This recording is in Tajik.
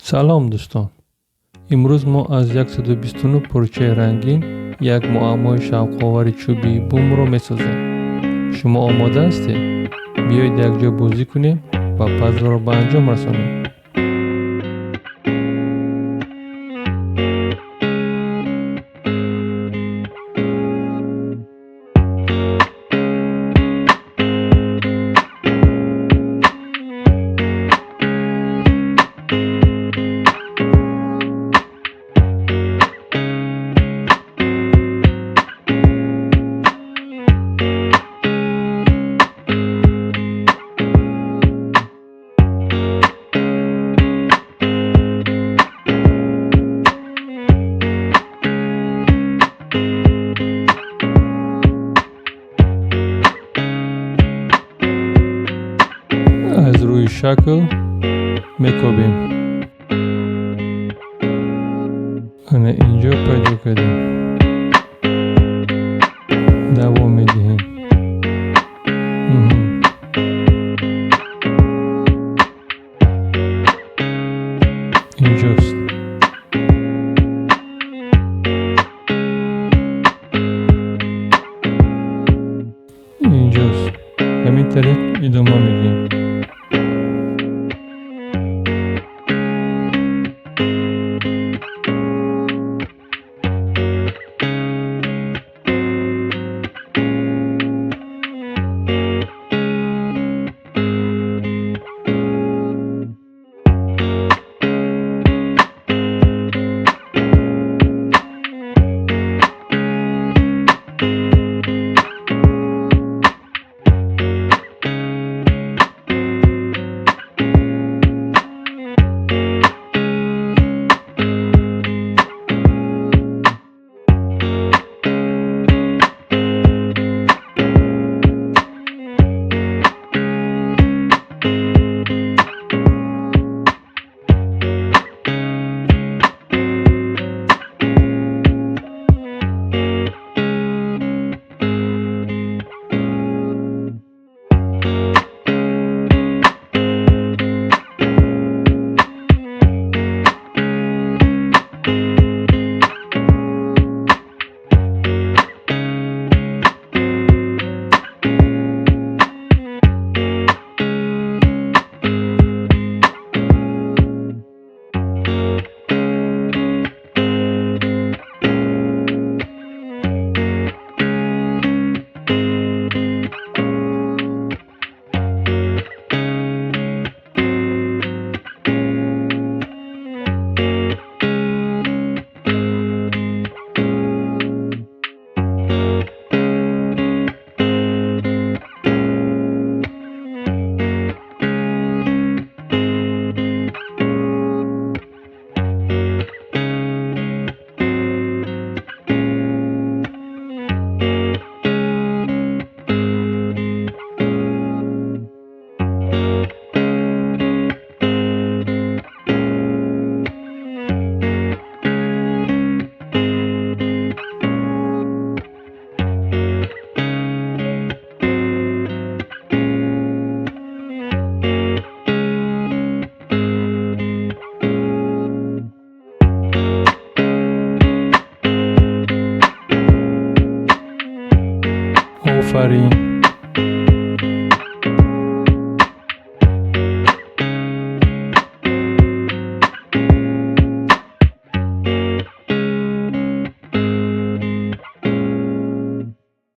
Салом, дӯстон! Имрӯз мо аз 129 порчаи рангин як муаммои шавқовари чӯбии бумро месозем. Шумо омода ҳастед? Биёед, якҷо бозӣ кунем ва пазлро ба анҷом расонем. Аз рӯи шакл мекобем. Ана инҷо пайдо кардем. Давом медиҳем. Инҷост. Инҷост. Ҳамин тариқ идома медиҳем. Офарин!